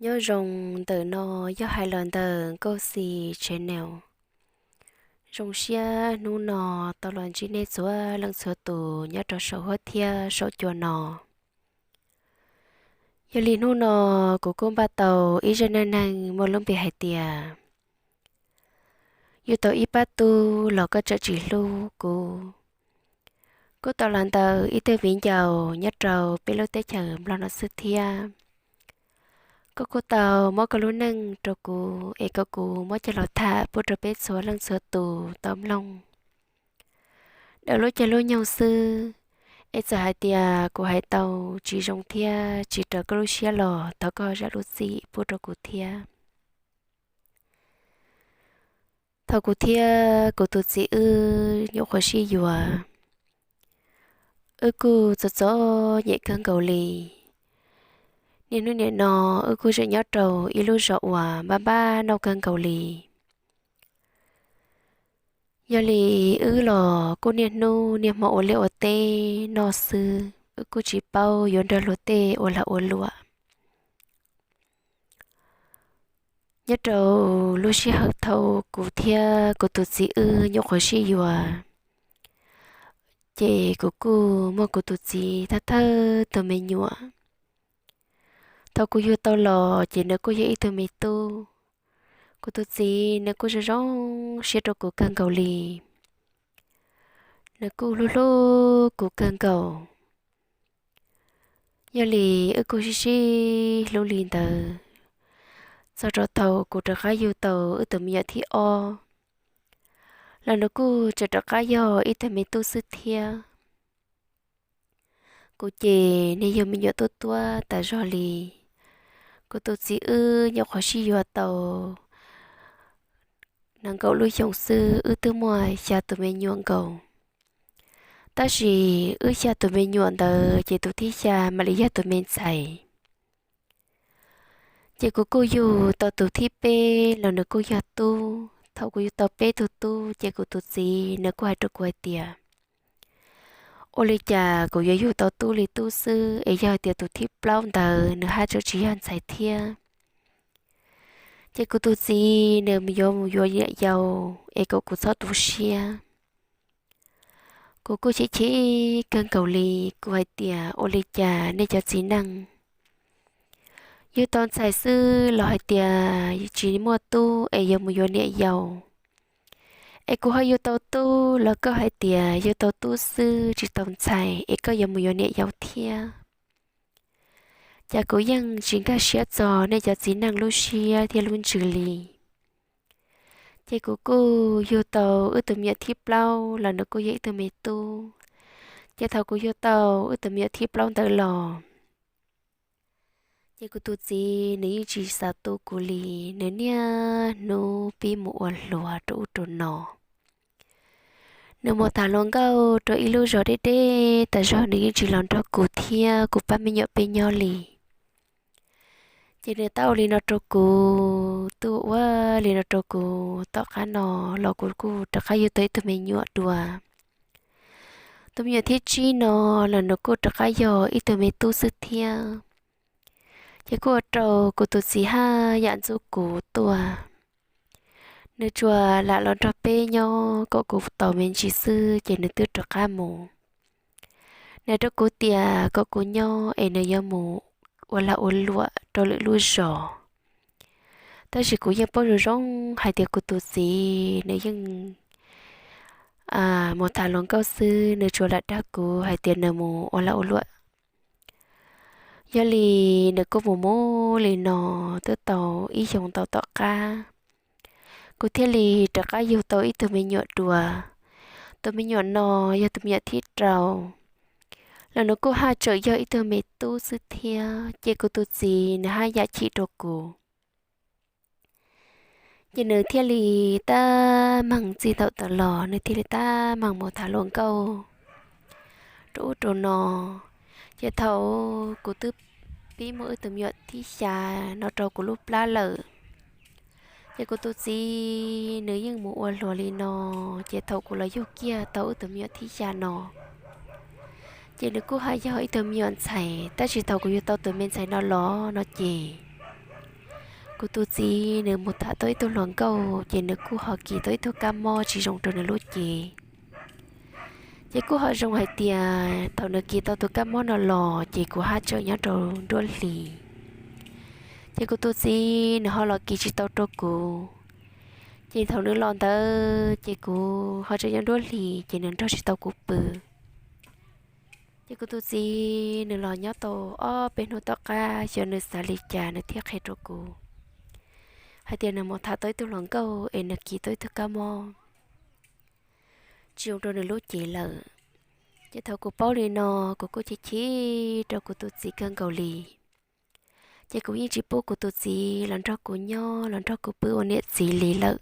Nyob zoo, ntawm no yog hais los ntawm Nkauj Xis Channel. Zoo siab hnub no tau los ntsib nej txhua leej txhua tus nyob rau saum huab thiab saum cua no. Yog li hnub no kuv kuj npaj tau ib zaj neej neeg muaj lub npe hais tias yug tau ib pab tub los koj tseem tsis hlub kuv. Kuj tau los ntawm ib tug viv ncaus nyob rau peb lub teb chaws Nplog no xwb thiab. Koj kuj tau muab koj lub neej rau kuv es kom kuv muab coj los tham pub rau peb txhua leej txhua tus tau mloog. Daws lub caij lub nyoog xwb, es txawm hais tias kuv hais tau tsis zoo thiab tsis raws koj lub siab los thov koj zam lub txim pub rau kuv thiab. Thaum kuv thiab kuv tus txiv wb nyuam qhuav sib yuav, wb kuj txom txom nyem kawg nkaus li. Niaj hnub nim no wb kuj tseem nyob rau ib lub zos uas npab npab noj kawg nkaus li. Yog li wb los kuj niaj hnub niaj hmo ua liaj ua teb noj xwb, wb kuj tsis paub yuav nrog luag tej ua lag ua luam. Nyob rau lub sij hawm thaum kuv thiab kuv tus txiv wb nyuam qhuav sib yuav, ces kuv kuj muaj kuv tus txiv thawj thawj tus me nyuam. Thaum kuv yug tau los ces nws kuj yog ib tug me tub. Kuv tus txiv nws kuj zoo zoo siab rau kuv kawg nkaus li. Nws kuj hlub hlub kuv kawg nkaus. Yog li wb kuj sib sib hlub li ntawd, txog rau thaum kuv rov qab yug tau wb tus me nyuam thib ob los nws kuj tseem rov qab yog ib tug me tub xwb thiab. Kuv ces niag yug me nyuam tuaj tuaj tas zog li. Kuv tus txiv wb nyuam qhuav sib yuav tau nees nkaum lub xyoo xwb wb twb muaj xya tus me nyuam nkaus. Tab sis wb xya tus me nyuam ntawd ces tus thib xya mam li yog tus me ntxhais. Ces kuv kuj yug tau tus thib peb los nws kuj yog tub. Thaum kuv yug tau peb tug tub ces kuv tus txiv nws kuj hais rau kuv hais tias, ua li cas kuv yuav yug tau tub li tub xwb es yog hais tias tus thib plaub ntawd nws haj tseem tsis yog ntxhais thiab. Ces kuv tus txiv nws yuav mus yuav niam yau es kom kuv txhob tu siab. Kuv kuj chim chim kawg nkaus li, kuv hais tias ua li cas nej cov txiv neej yug tau ntxhais xwb los hais tias tsis muaj tub es yuav mus yuav niam yau, es kuv ho yug tau tub los koj hais tias yug tau tub xwb tsis tau ntxhais es koj yuav mus yuav niam yau thiab. Cas kuv yeej tsis nkag siab txog nej cov txiv neej lub siab thiab lub ntsws li. Ces kuv kuj yug tau wb tus me nyuam thib plaub los nws kuj yog ib tug me tub. Ces thaum kuv yug tau wb tus me nyuam thib plaub ntawd los, ces kuv tus txiv nws yeej tsis xav tu kuv li, nws niaj hnub pib mus ua hluas rau ub rau no. Nws mus tham hluas nkauj rau ib lub zos deb deb tas zog, nws yeej tsis los nrog kuv thiab kuv pab me nyuam peb nyob li. Ces nws tab ua li no rau kuv, twb ua li no rau kuv, tom qab no los kuv kuj rov qab yug tau ib tug me nyuam dua. Tus me nyuam thib tsib no los nws kuj rov qab yog ib tug me tub xwb thiab. Ces kuj ua rau kuv tus txiv haj yam ntxub kuv tuaj. Nws tsuas lam los nrog peb nyob kom kuv tau me ntsis xwb ces nws twb rov qab mus. Nws rau kuv tias kom kuv nyob es nws yuav mus ua lag ua luam rau lwm lub zos. Tab sis kuv yeej paub zoo zoo hais tias kuv tus txiv nws yeej mus tham hluas nkauj xwb, nws tsuas lam dag kuv hais tias nws mus ua lag ua luam. Yog li nws kuj mus mus li no twb tau ib xyoos ntau tom qab, kuv thiaj li rov qab yug tau ib tug me nyuam dua. Tus me nyuam no yog tus me nyuam thib rau, los nws kuj haj tseem yog ib tug me tub xwb thiab, ces kuv tus txiv nws haj yam chim rau kuv. Ces nws thiaj li tab meeg txij thaum ntawd los nws thiaj li tab meeg mus tham hluas nkauj rau ub rau no. Ces thaum kuv twb pib muaj wb tus me nyuam thib xya no rau kuv lub plab lawm, ces kuv tus txiv nws yeej mus ua hluas li no. Ces thaum kuv los yug kiag tau wb tus me nyuam thib xya no, ces nws kuj haj yog ib tug me nyuam ntxhais, tab sis thaum kuv yug tau tus me ntxhais no los no ces kuv tus txiv nws mus tham tau ib tug hluas nkauj ces nws kuj ho kis tau ib tug kab mob tsis zoo rau nws lub cev. Ces kuj ho zoo hais tias thaum nws kis tau tus kab mob no los ces kuv haj tseem nyob rau nruab hlis. Ces kuv tus txiv nws ho los kis tsis tau rau kuv. Ces thaum nws los ntawd ces kuv ho tseem nyob nruab hlis ces nws nrog tsis tau kuv pw. Ces kuv tus txiv nws los nyob tau ob peb hnub tom qab xyov nws xav li cas nws thiaj qhia rau kuv hais tias nws mus tham tau ib tug hluas nkauj es nws kis tau ib tug kab mob tsis zoo rau nws lub cev lawm. Ces thaum kuv paub li no, kuv kuj chim chim rau kuv tus txiv kawg nkaus li. Ces kuv yeej tsis pub kuv tus txiv los nrog kuv nyob los nrog kuv pw ua niam txiv li lawm.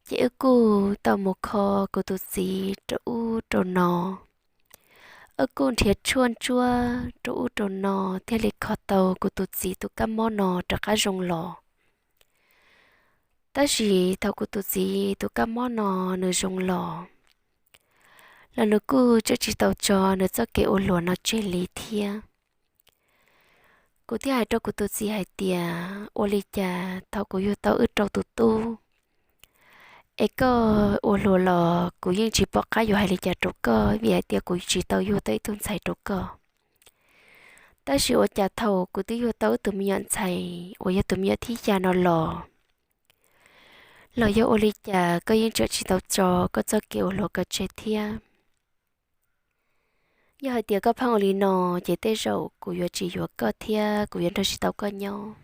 Ces wb kuj tau mus kho kuv tus txiv rau ub rau no, wb kuj nrhiav tshuaj ntsuab rau ub rau no thiaj li kho tau kuv tus txiv tus kab mob no rov qab zoo los. Tab sis thaum kuv tus txiv tus kab mob no nws zoo los, los nws kuj tseem tsis tau tso nws txoj kev ua hluas no tseg li thiab. Kuv thiaj hais rau kuv tus txiv hais tias, ua li cas thaum kuv yug tau wb rau tus tub es koj ua hluas los kuv yeej tsis pom qab yuav hais li cas rau koj vim hais tias kuv tsis tau yug tau ib tug ntxhais rau koj. Tab sis ua cas thaum kuv twb yug tau wb tus me nyuam ntxhais uas yog tus me nyuam thib xya no los, los yog ua li cas koj yeej tseem tsis tau tso koj txoj kev ua hluas ko tseg thiab? Yog hais tias koj pheej ua li no, ces tej zaum kuv yuav tsis yuav koj thiab kuv yuav nrog tsis tau koj nyob.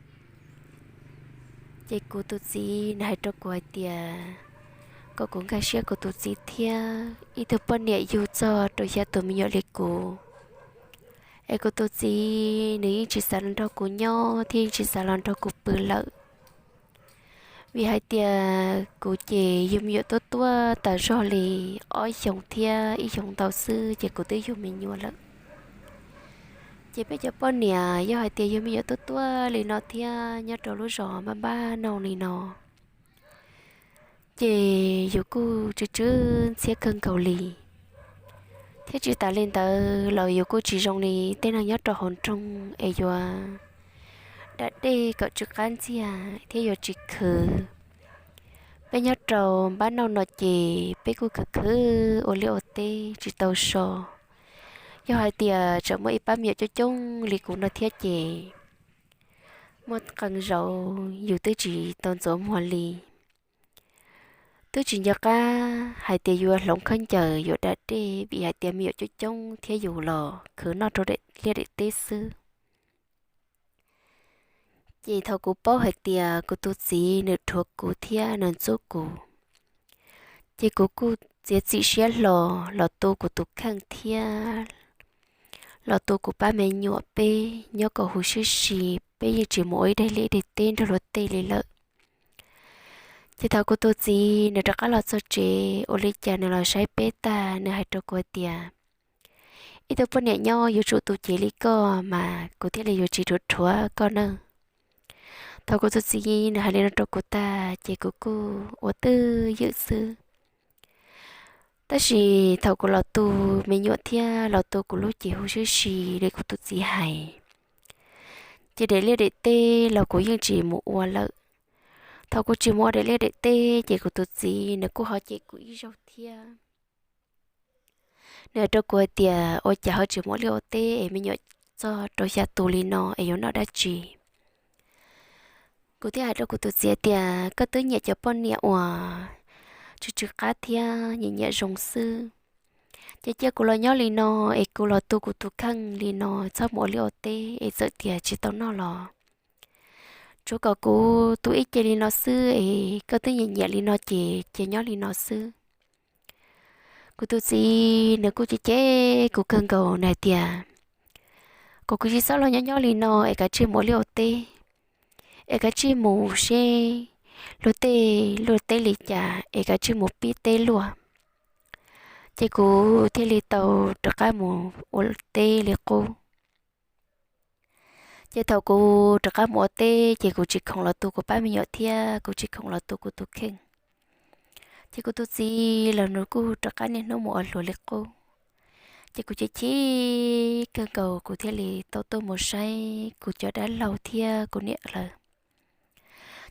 Ces kuv tus txiv nws hais rau kuv hais tias, kom kuv nkag siab kuv tus txiv thiab, ib tug poj niam yug txog rau xya tus me nyuam li kuv, es kuv tus txiv nws yeej tsis xav los nrog kuv nyob thiab yeej tsis xav los nrog kuv pw lawm. Vim hais tias kuv ces yug me nyuam tuab tuab tas zog li ob xyoos thiab ib xyoos ntau xwb ces kuv twb yug me nyuam lawm. Ces peb cov poj niam yog hais tias yug me nyuam tuab tuab li no thiab nyob rau lub zos npab npab no li no, ces yus kuj tsw tsw ntxhiab kawg nkaus li. Thiab tsis tas li ntawd los yus kuj tsis zoo li tej neeg nyob rau hauv nroog es yuav da dej kom tsw qab ntxiag thiab yuav tsis khwv. Peb nyob rau npab noj no ces peb kuj khwv khwv ua liaj ua teb tsis tau so. Yog hais tias tseem muaj ib pab me nyuam coob coob li kuv no thiab ces muaj qee zaus yus twb tsis tau ntxuav muag li. Twb tsis nco qab hais tias yuav hloov khaub ncaws yuav da dej vim hais tias me nyuam coob coob thiab yus los khwv noj rau liaj daim teb xwb. Ces thaum kuv paub hais tias kuv tus txiv nws dhuav kuv thiab nws ntxub kuv, ces kuv kuj txiav txim siab hlo los tu kuv tus kheej thiab los tu kuv pab me nyuam peb nyob kom huv sib si, peb yeej tsis mus ua ib daim liaj ib daim teb nrog luag tej li lawm. Ces thaum kuv tus txiv nws rov qab los txog tsev ua li cas nws los saib peb tag nws hais rau kuv hais tias, ib tug poj niam nyob yuav tsum tu cev li koj mas kuv thiaj li yuav tsis dhuav dhuav koj nawb. Thaum kuv tus txiv nws hais li no rau kuv tag ces kuv kuj ua twj ywm xwb. Tab sis thaum kuv los tu me nyuam thiab los tu kuv lub cev huv sib si li kuv tus txiv hais, ces daim liaj daim teb los kuv yeej tsis mus ua lawm. Thaum kuv tsis mus ua daim liaj daim teb ces kuv tus txiv nws kuj ho cem kuv ib zaug thiab. Nws hais rau kuv hais tias, ua cas ho tsis mus ua liaj ua teb es me nyuam txog rau xya tus li no es yuav noj dab tsi? Kuv thiaj hais rau kuv tus txiv tias, koj twb nyiam cov poj niam uas tsw tsw qab thiab nyiam nyiam zoo xwb, ces cia kuv los nyob li no es kuv los tu kuv tus kheej li no, txhob mus ua liaj ua teb es txawm tias tsis tau noj los tsuav kom kuv tu ib ce li no xwb es koj twb nyiam nyiam li no ces cia nyob li no xwb. Kuv tus txiv nws kuj cem cem kuv kawg nkaus, nws hais tias, kom kuv tsis txhob los nyob nyob li no es kav tsij mus ua liaj ua teb, es kav tsij mus seb luag tej luaj teb li cas es kav tsij mus pib teb luaj. Ces kuv thiaj li tau rov qab mus ua teb li qub. Ces thaum kuv rov qab mus ua teb ces kuv tsis khoom los tu kuv pab me nyuam thiab kuv tsis khoom los tu kuv tus kheej. Ces kuv tus txiv los nws kuj rov qab niaj hnub mus ua hluas li qub. Ces kuv chim chim kawg nkaus kuv thiaj li tau tuaj mus saib kuv cov dab laug thiab kuv niam lawv.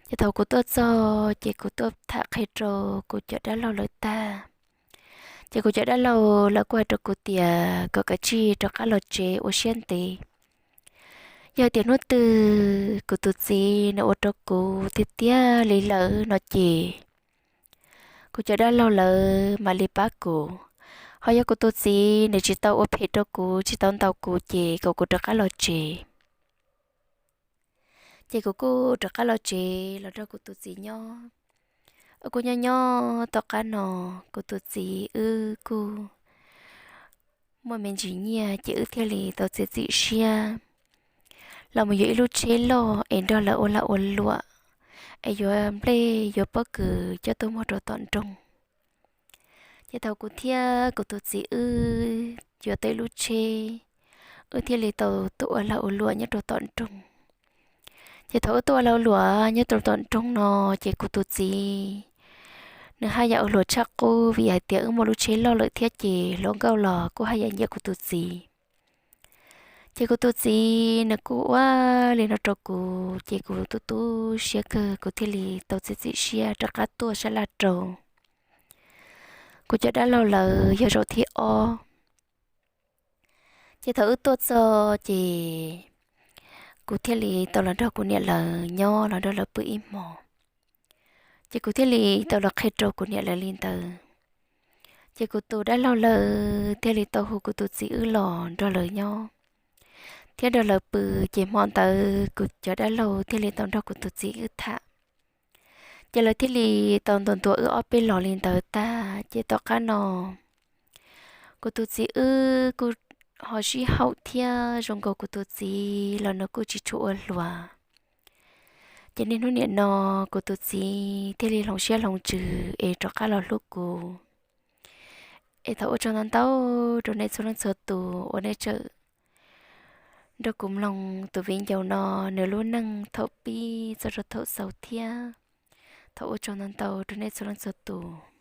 Ces thaum kuv tuaj txog ces kuv tuaj tham qhia rau kuv cov dab laug lawv tag, ces kuv cov dab laug lawv kuj hais rau kuv tias kom kav tsij rov qab los tsev ua siab ntev. Yog tias hnub twg kuv tus txiv nws ua rau kuv tiag tiag li lawm no ces kuv cov dab laug lawv mam li pab kuv. Ho yog kuv tus txiv nws tsis tau ua phem rau kuv, tsis tau ntaus kuv ces kom kuv rov qab los tsev. Ces kuv kuj rov qab los tsev los nrog kuv tus txiv nyob. Wb kuj nyob nyob tom qab no, kuv tus txiv wb kuj muaj me ntsis nyiaj ces wb thiaj li tau txiav txim siab los mus yuav ib lub tsheb loj es nrog lawv ua lag ua luam, es yuav nplej yuav pob kws coj tuaj muag rau tom nroog. Ces thaum kuv thiab kuv tus txiv wb yuav tau ib lub tsheb, wb thiaj li tau tuaj ua lag ua luam nyob rau tom nroog. Ces thaum wb tuaj ua lag ua luam nyob rau tom nroog no, ces kuv tus txiv nws haj yam ua hluas tshaj qub vim hais tias wb muaj lub tsheb loj lawm thiab ces hluas nkauj los kuj haj yam nyiam kuv tus txiv. Ces kuv tus txiv nws kuj ua li no rau kuv ces kuv tu tu siab kawg, kuv thiaj li tau txiav txim siab rov qab tuaj sab laj rau kuv cov dab laug lawv yog zaum thib ob. Ces thaum wb tuaj txog ces kuv thiaj li tau los nrog kuv niam lawv nyob, los nrog lawv pw ib hmos. Ces kuv thiaj li tau los qhia rau kuv niam lawv li ntawd. Ces kuv tus dab laug lawv thiaj li tau hu kuv tus txiv wb los nrog lawv nyob, thiab nrog lawv pw. Ces hmo ntawd kuv cov dab laug thiaj li tau nrog kuv tus txiv wb tham. Ces lawv thiaj li tau ntuas ntuas wb ob peb los li ntawd tag, ces tom qab no kuv tus txiv wb kuj ho sib haum thiab zoo nkaus kuv tus txiv los nws kuj tsis tshua ua hluas. Ces niaj hnub nim no kuv tus txiv thiaj li hloov siab hloov ntsws es rov qab los hlub kuv. Es thov ua tsaug ntau ntau rau nej txhua leej txhua tus uas nej tseem nrog kuv mloog tus viv ncaus no nws lub neej thaum pib txog rau thaum xaus thiab. Thov ua tsaug ntau ntau rau nej txhua leej txhua tus.